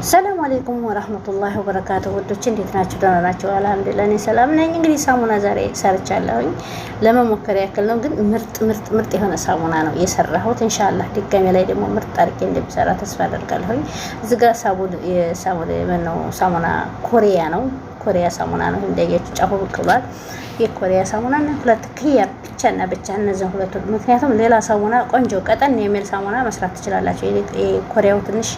ሰላም አለይኩም ወራህመቱላሂ ወበረካቱ። ውዶች እንዴት ናችሁ? ደህና ናችሁ? አልሐምዱሊላህ እኔ ሰላም ነኝ። እንግዲህ ሳሙና ዛሬ ሰርቻለሁኝ ለመሞከር ያክል ነው፣ ግን ምርጥ ምርጥ ምርጥ የሆነ ሳሙና ነው የሰራሁት። ኢንሻአላህ ድጋሜ ላይ ደግሞ ምርጥ አድርጌ እንደምሰራ ተስፋ አደርጋለሁኝ። እዚህ ጋር ሳሙን የሳሙን ነው ሳሙና ኮሪያ ነው፣ ኮሪያ ሳሙና ነው። እንዳያችሁ ጫፉ ብቅ ብሏል። የኮሪያ ሳሙና እና ሁለት ክያር ብቻና ብቻ እነዚህ ሁለቱ። ምክንያቱም ሌላ ሳሙና ቆንጆ ቀጠን የሚል ሳሙና መስራት ትችላላችሁ። የኮሪያው ትንሽ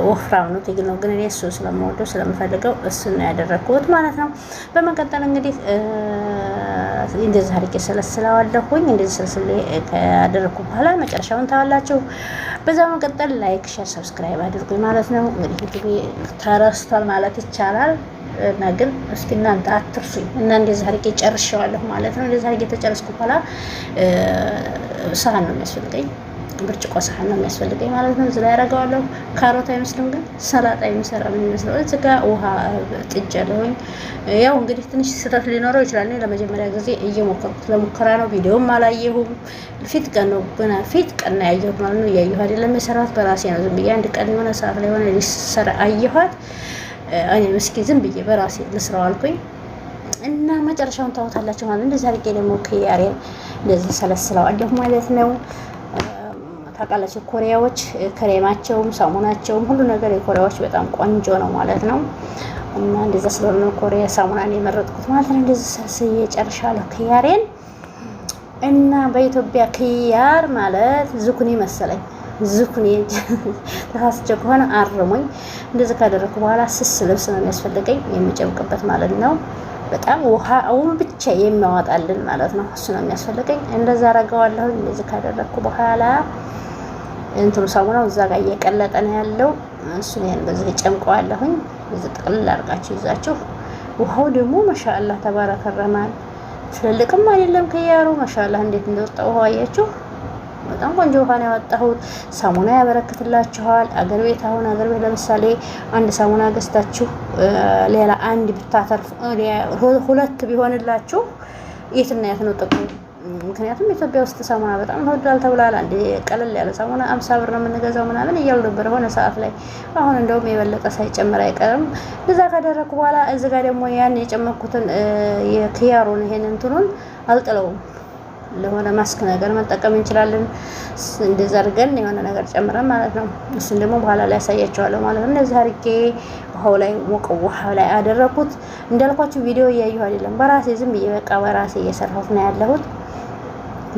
ወፍራም ነው፣ ትግል ነው። ግን እኔ እሱ ስለምወደው ስለምፈልገው እሱን ነው ያደረግኩት ማለት ነው። በመቀጠል እንግዲህ እንደዚህ አድርጌ ሰለስለዋለሁኝ። እንደዚህ ሰልስሌ ካደረግኩ በኋላ መጨረሻውን ታዋላችሁ። በዛ በመቀጠል like፣ share፣ subscribe አድርጉኝ ማለት ነው። እንግዲህ ዩቲዩብ ተረስቷል ማለት ይቻላል እና ግን እስኪ እናንተ አትርሱኝ እና እንደዚህ አድርጌ ጨርሼዋለሁ ማለት ነው። እንደዚህ አድርጌ ተጨርስኩ በኋላ ሰሃን ነው የሚያስፈልገኝ ብርጭቆ ሳህን ነው የሚያስፈልገኝ ማለት ነው። እዚህ ላይ ያደርገዋለሁ። ካሮት አይመስልም ግን ሰላጣ የሚሰራ ነው የሚመስለው። እዚህ ጋር ውሃ ጥጃለሁኝ። ያው እንግዲህ ትንሽ ስህተት ሊኖረው ይችላል። እኔ ለመጀመሪያ ጊዜ እየሞከርኩት ለሙከራ ነው። ቪዲዮም አላየሁም። ፊት ቀን ነው ገና ፊት ቀን ነው ያየሁት ማለት ነው። እያየሁ አይደለም የሰራሁት በራሴ ነው። ዝም ብዬ አንድ ቀን የሆነ ሰዓት ላይ የሆነ ሊሰራ አየኋት። እኔ ምስኪን ዝም ብዬ በራሴ ልስራው አልኩኝ እና መጨረሻውን ታወታላችሁ ማለት ነው። እንደዚህ አድርጌ ደግሞ ክያሬን እንደዚህ ሰለስለዋለሁ ማለት ነው። ታውቃላችሁ ኮሪያዎች ክሬማቸውም ሳሙናቸውም ሁሉ ነገር የኮሪያዎች በጣም ቆንጆ ነው ማለት ነው። እና እንደዛ ስለሆነ ኮሪያ ሳሙናን የመረጥኩት ማለት ነው። እንደዚህ ሰልስዬ ጨርሻለሁ ክያሬን። እና በኢትዮጵያ ክያር ማለት ዝኩኒ መሰለኝ ዝኩኒ ተሳስቼ ከሆነ አርሙኝ። እንደዚህ ካደረኩ በኋላ ስስ ልብስ ነው የሚያስፈልገኝ የሚጨምቅበት ማለት ነው። በጣም ውሃውን ብቻ የሚያወጣልን ማለት ነው። እሱ ነው የሚያስፈልገኝ። እንደዛ አደርገዋለሁ። እንደዚህ ካደረኩ በኋላ እንትኑ ሳሙናው እዛ ጋር እየቀለጠ ነው ያለው። እሱን ይሄን በዚህ ጨምቀዋለሁኝ። እዚህ ጥቅልል አድርጋችሁ ይዛችሁ ውሃው ደግሞ ማሻአላህ ተባረከ ረህማን ትልልቅም አይደለም ከያሩ ማሻአላህ እንዴት እንደወጣ ውሃው አያችሁ። በጣም ቆንጆ ውሃ ነው ያወጣሁት። ሳሙና ያበረክትላችኋል። አገር ቤት አሁን አገር ቤት ለምሳሌ አንድ ሳሙና ገዝታችሁ ሌላ አንድ ብታተርፉ ሁለት ቢሆንላችሁ የትና የት ነው ጥቅሙ? ምክንያቱም ኢትዮጵያ ውስጥ ሳሙና በጣም ተወዷል ተብሏል። አንድ ቀለል ያለ ሳሙና 50 ብር ነው የምንገዛው ምናምን እያሉ ነበር የሆነ ሰዓት ላይ። አሁን እንደውም የበለጠ ሳይጨምር አይቀርም። እዛ ካደረኩ በኋላ እዚህ ጋር ደግሞ ያን የጨመርኩትን የክያሩን ይሄን እንትኑን አልጥለውም። ለሆነ ማስክ ነገር መጠቀም እንችላለን። እንደዛ አድርገን የሆነ ነገር ጨምረን ማለት ነው። እሱን ደግሞ በኋላ ላይ ያሳያቸዋለሁ ማለት ነው። እንደዚህ አድርጌ ውሃው ላይ ሞቀ ውሃው ላይ አደረኩት። እንዳልኳችሁ ቪዲዮ እያየሁ አይደለም፣ በራሴ ዝም ብዬ በቃ በራሴ እየሰራሁት ነው ያለሁት።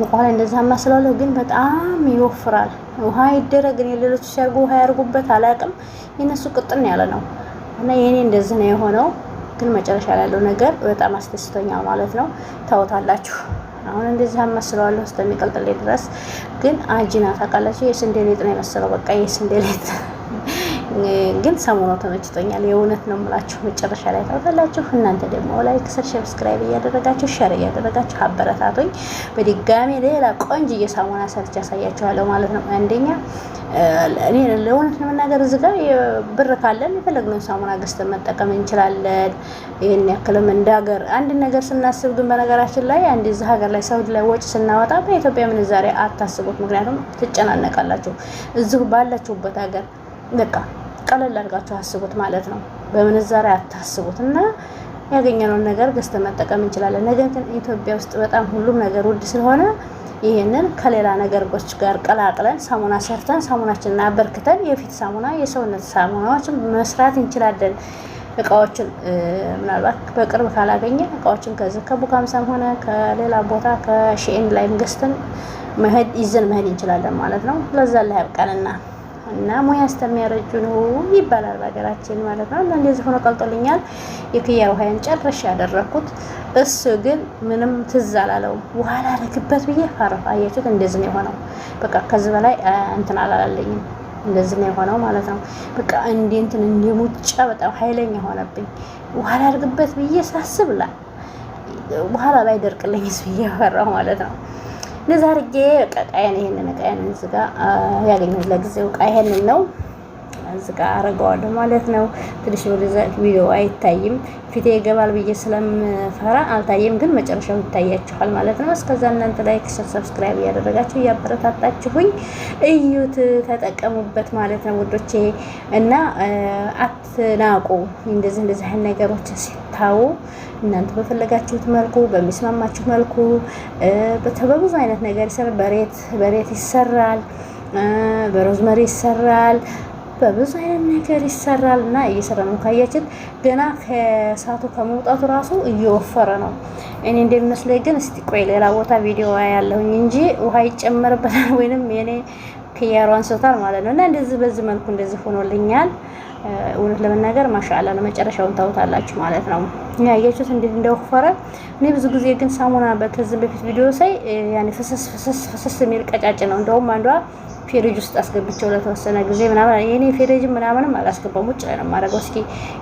ውሃ ላይ እንደዛ ማስላለሁ፣ ግን በጣም ይወፍራል። ውሃ ይደረግ እኔ ሌሎች ሲያርጉ ውሃ ያርጉበት አላውቅም። የነሱ ቅጥን ያለ ነው እና የኔ እንደዚህ ነው የሆነው። ግን መጨረሻ ላይ ያለው ነገር በጣም አስደስቶኛል ማለት ነው። ታወታላችሁ። አሁን እንደዚህ አመስለዋለሁ እስከሚቀልጥልኝ ድረስ። ግን አጂና ታውቃላችሁ፣ የስንዴ ሊጥ ነው የመሰለው። በቃ የስንዴ ሊጥ ግን ሳሙናው ተመችቶኛል። የእውነት ነው የምላችሁ። መጨረሻ ላይ ታውታላችሁ። እናንተ ደግሞ like፣ subscribe እያደረጋችሁ share እያደረጋችሁ አበረታቱኝ። በድጋሚ ሌላ ቆንጅዬ ሳሙና ሰርቼ ያሳያችኋለሁ ማለት ነው። አንደኛ እኔ ለእውነት ለመናገር እዚህ ጋር ብር ካለን የፈለግነውን ሳሙና ገዝተን መጠቀም እንችላለን። ይህን ያክልም እንደ ሀገር አንድ ነገር ስናስብ ግን በነገራችን ላይ አንድ እዚህ ሀገር ላይ ሳውዲ ላይ ወጪ ስናወጣ በኢትዮጵያ ምንዛሬ አታስቡት። ምክንያቱም ትጨናነቃላችሁ። እዚሁ ባላችሁበት ሀገር በቃ ቀለል አድርጋችሁ አስቡት ማለት ነው። በምንዛሬ አታስቡት እና ያገኘነውን ነገር ገዝተን መጠቀም እንችላለን። ነገር ግን ኢትዮጵያ ውስጥ በጣም ሁሉም ነገር ውድ ስለሆነ ይህንን ከሌላ ነገሮች ጋር ቀላቅለን ሳሙና ሰርተን ሳሙናችንን አበርክተን የፊት ሳሙና፣ የሰውነት ሳሙናዎችን መስራት እንችላለን። እቃዎችን ምናልባት በቅርብ ካላገኘ እቃዎችን ከዚህ ከቡካምሳም ሆነ ከሌላ ቦታ ከሺኤን ላይም ገዝተን መሄድ ይዘን መሄድ እንችላለን ማለት ነው። ለዛ ላይ ያብቃንና እና ሙያ እስከሚያረጁ ነው ይባላል በሀገራችን ማለት ነው። እና እንደዚህ ሆኖ ቀልጦልኛል። የክያር ውሃዬን ጨርሼ ያደረኩት እሱ ግን ምንም ትዝ አላለውም። ውሃ ላደርግበት ብዬ ፈራሁ። አያችሁት? እንደዚህ ነው የሆነው። በቃ ከዚህ በላይ እንትን አላለኝም። እንደዚህ ነው የሆነው ማለት ነው። በቃ እንደ እንትን እንደ ሙጫ በጣም ኃይለኛ ሆነብኝ። ውሃ ላደርግበት ብዬ ሳስብ ላ በኋላ ባይደርቅልኝስ ብዬ ፈራሁ ማለት ነው። እንደዛ አድርጌ በቃ እቃዬን ይሄንን እቃዬን እዚህ ጋር ያገኘሁት ለጊዜው እቃ ይሄንን ነው። እዚህ ጋር አረገዋለሁ ማለት ነው። ትንሽ ወደዛ ቪዲዮ አይታይም፣ ፊቴ ይገባል ብዬ ስለምፈራ አልታየም፣ ግን መጨረሻው ይታያችኋል ማለት ነው። እስከዛ እናንተ like፣ subscribe እያደረጋችሁ እያበረታታችሁኝ እዩት፣ ተጠቀሙበት ማለት ነው ውዶቼ። እና አትናቁ እንደዚህ እንደዚህ አይነት ነገሮችን ሲታዩ እናንተ በፈለጋችሁት መልኩ በሚስማማችሁ መልኩ በብዙ አይነት ነገር ይሰራል። በሬት ይሰራል፣ በ rosemary ይሰራል፣ በብዙ አይነት ነገር ይሰራል። እና እየሰራ ነው ካያችን ገና ከእሳቱ ከመውጣቱ ራሱ እየወፈረ ነው። እኔ እንደሚመስለኝ ግን እስቲ ቆይ ሌላ ቦታ ቪዲዮ ያለሁኝ እንጂ ውሃ ይጨመርበታል ወይንም የኔ ክያሩ አንስቶታል ማለት ነው። እና እንደዚህ በዚህ መልኩ እንደዚህ ሆኖልኛል። እውነት ለመናገር ማሻአላ ነው። መጨረሻውን ታውታላችሁ ማለት ነው። ያያችሁት እንዴት እንደወፈረ። እኔ ብዙ ጊዜ ግን ሳሙና በከዚህ በፊት ቪዲዮ ሳይ ያኔ ፈሰስ ፈሰስ ፈሰስ የሚል ቀጫጭ ነው። እንደውም አንዷ ፍሪጅ ውስጥ አስገብቼው ለተወሰነ ጊዜ ምናምን፣ የኔ ፍሪጅ ምናምንም አላስገባም፣ ውጭ ላይ ነው የማደርገው። እስኪ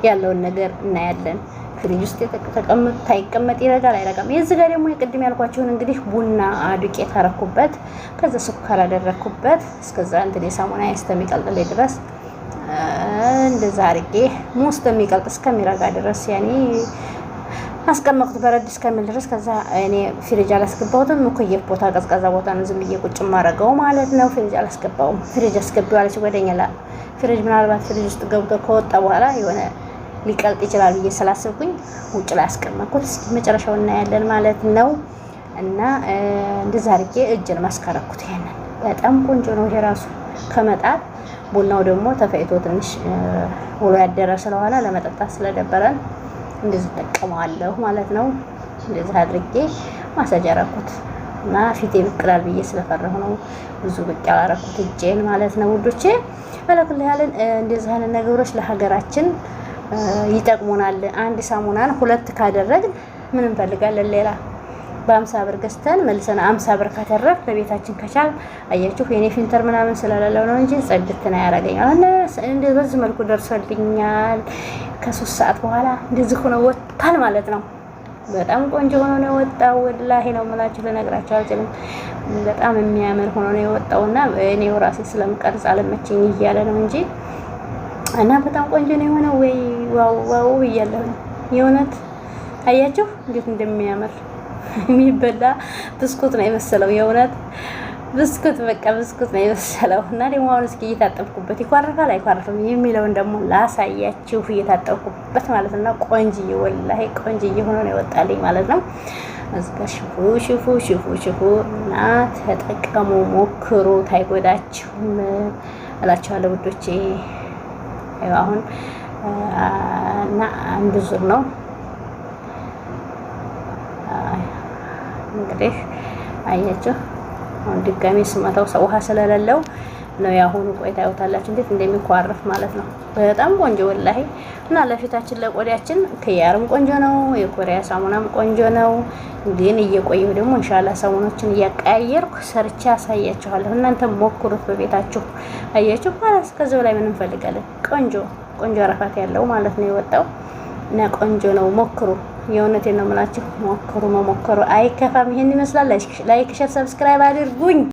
ያለውን ነገር እናያለን። ፍሪጅ ውስጥ ተቀምጥ ታይቀመጥ ይረጋል አይረጋም። የዚህ ጋር ደግሞ የቅድም ያልኳቸውን እንግዲህ ቡና ዱቄት አረኩበት፣ ከዛ ስኳር አደረኩበት። እስከዛ እንትን የሳሙና እስከሚቀልጥልኝ ድረስ እንደዛ አድርጌ ሙስ እስከሚቀልጥ እስከሚረጋ ድረስ ያኔ አስቀመጥኩት በረድ እስከሚል ድረስ። ከዛ እኔ ፍሪጅ አላስገባሁትም። مكيف ቦታ ቀዝቃዛ ቦታ ነው ዝም ብዬ ቁጭ የማደርገው ማለት ነው። ፍሪጅ አላስገባውም። ፍሪጅ አስገቢው አለች ጓደኛ። ላ ፍሪጅ ምናልባት ፍሪጅ ውስጥ ገብቶ ከወጣ በኋላ የሆነ ሊቀልጥ ይችላል ብዬ ስላሰብኩኝ ውጭ ላይ አስቀመጥኩት። እስኪ መጨረሻው እናያለን ማለት ነው። እና እንደዛ አድርጌ እጅን ማስከረኩት። ይሄንን በጣም ቆንጆ ነው ይሄ ራሱ ከመጣል። ቡናው ደግሞ ተፈጭቶ ትንሽ ውሎ ያደረ ስለሆነ ለመጠጣት ስለደበረን እንደዚህ ጠቀመዋለሁ ማለት ነው። እንደዚህ አድርጌ ማሳጅ አደረኩት እና ፊቴ ብቅ ይላል ብዬ ስለፈራሁ ነው ብዙ ብቅ ያላረኩት እጄን ማለት ነው ውዶቼ። አለኩል ያለን እንደዚህ አይነት ነገሮች ለሀገራችን ይጠቅሙናል። አንድ ሳሙናን ሁለት ካደረግን ምን እንፈልጋለን ሌላ? በ50 ብር ገዝተን መልሰን 50 ብር ከተረፍ ለቤታችን ከቻል፣ አያችሁ የኔ filter ምናምን ስለሌለው ነው እንጂ ጸድትና ያደርገኛል። እና እንደ በዚህ መልኩ ደርሶልኛል። ከ3 ሰዓት በኋላ እንደዚህ ሆኖ ወጥቷል ማለት ነው። በጣም ቆንጆ ሆኖ ነው የወጣው። ወላሂ ነው የምላችሁ፣ ልነግራችሁ አልችልም። በጣም የሚያምር ሆኖ ነው የወጣውና እኔው ራሴ ስለምቀርጽ አለመቸኝ እያለ ነው እንጂ እና በጣም ቆንጆ ነው የሆነው። ወይ wow wow እያለሁ ነው የእውነት። አያችሁ እንዴት እንደሚያምር፣ የሚበላ ብስኩት ነው የመሰለው። የእውነት ብስኩት፣ በቃ ብስኩት ነው የመሰለው። እና ደግሞ አሁን እስኪ እየታጠብኩበት ይኳርፋል አይኳርፍም የሚለውን ደግሞ ላሳያችሁ፣ እየታጠብኩበት ማለት ነው። ቆንጅዬ፣ ወላሂ ቆንጅዬ ሆኖ ነው የወጣልኝ ማለት ነው። እዚህ ጋር ሽፉ ሽፉ ሽፉ ሽፉ እና ተጠቀሙ፣ ሞክሩ፣ አይጎዳችሁም እላችኋለሁ ውዶቼ። አሁን እና አንድ ዙር ነው እንግዲህ አያችሁ። አሁን ድጋሚ ስመታው ውሃ ስለሌለው ነው ያሁኑ። ቆይታ ያውታላችሁ እንዴት እንደሚኳረፍ ማለት ነው። በጣም ቆንጆ ወላሂ። እና ለፊታችን ለቆዳችን ክያርም ቆንጆ ነው፣ የኮሪያ ሳሙናም ቆንጆ ነው። ግን እየቆየሁ ደግሞ ኢንሻአላህ ሳሙኖችን እያቀያየርኩ ሰርቼ አሳያችኋለሁ። እናንተ ሞክሩት በቤታችሁ። አያችሁ ማለት ከዚህ በላይ ምን እንፈልጋለን? ቆንጆ ቆንጆ አረፋት ያለው ማለት ነው የወጣው እና ቆንጆ ነው። ሞክሩ። የእውነቴን ነው የምላችሁ፣ ሞክሩ። መሞከሩ አይከፋም። ይሄን ይመስላል። Like፣ share፣ subscribe አድርጉኝ።